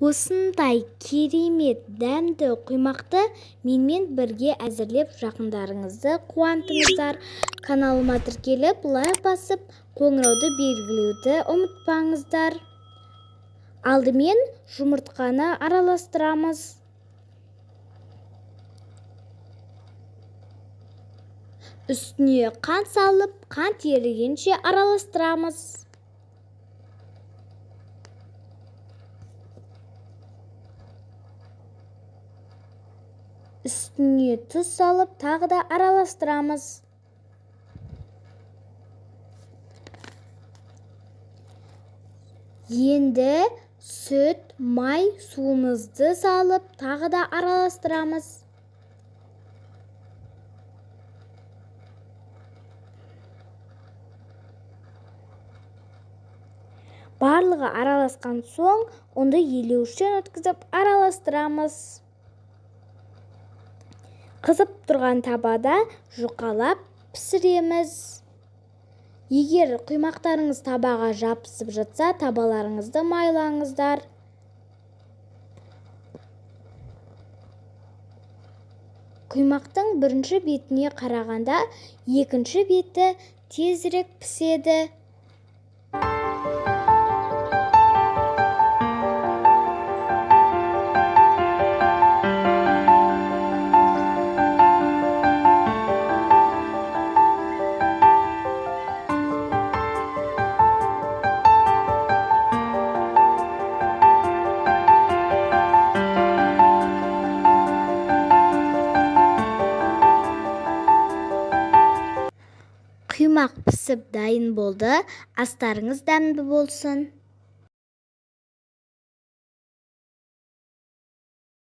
Осындай керемет дәмді құймақты менімен бірге әзірлеп, жақындарыңызды қуантыңыздар. Каналыма тіркеліп, лайк басып, қоңырауды белгілеуді ұмытпаңыздар. Алдымен жұмыртқаны араластырамыз. Үстіне қант салып, қант ерігенше араластырамыз. Үстіне тұз салып, тағы да араластырамыз. Енді сүт, май, суымызды салып, тағы да араластырамыз. Барлығы араласқан соң, ұнды елеуіштен өткізіп араластырамыз. Қызып тұрған табада жұқалап пісіреміз. Егер құймақтарыңыз табаға жабысып жатса, табаларыңызды майлаңыздар. Құймақтың бірінші бетіне қарағанда екінші беті тезірек піседі. Құймақ пісіп дайын болды. Астарыңыз дәмді болсын.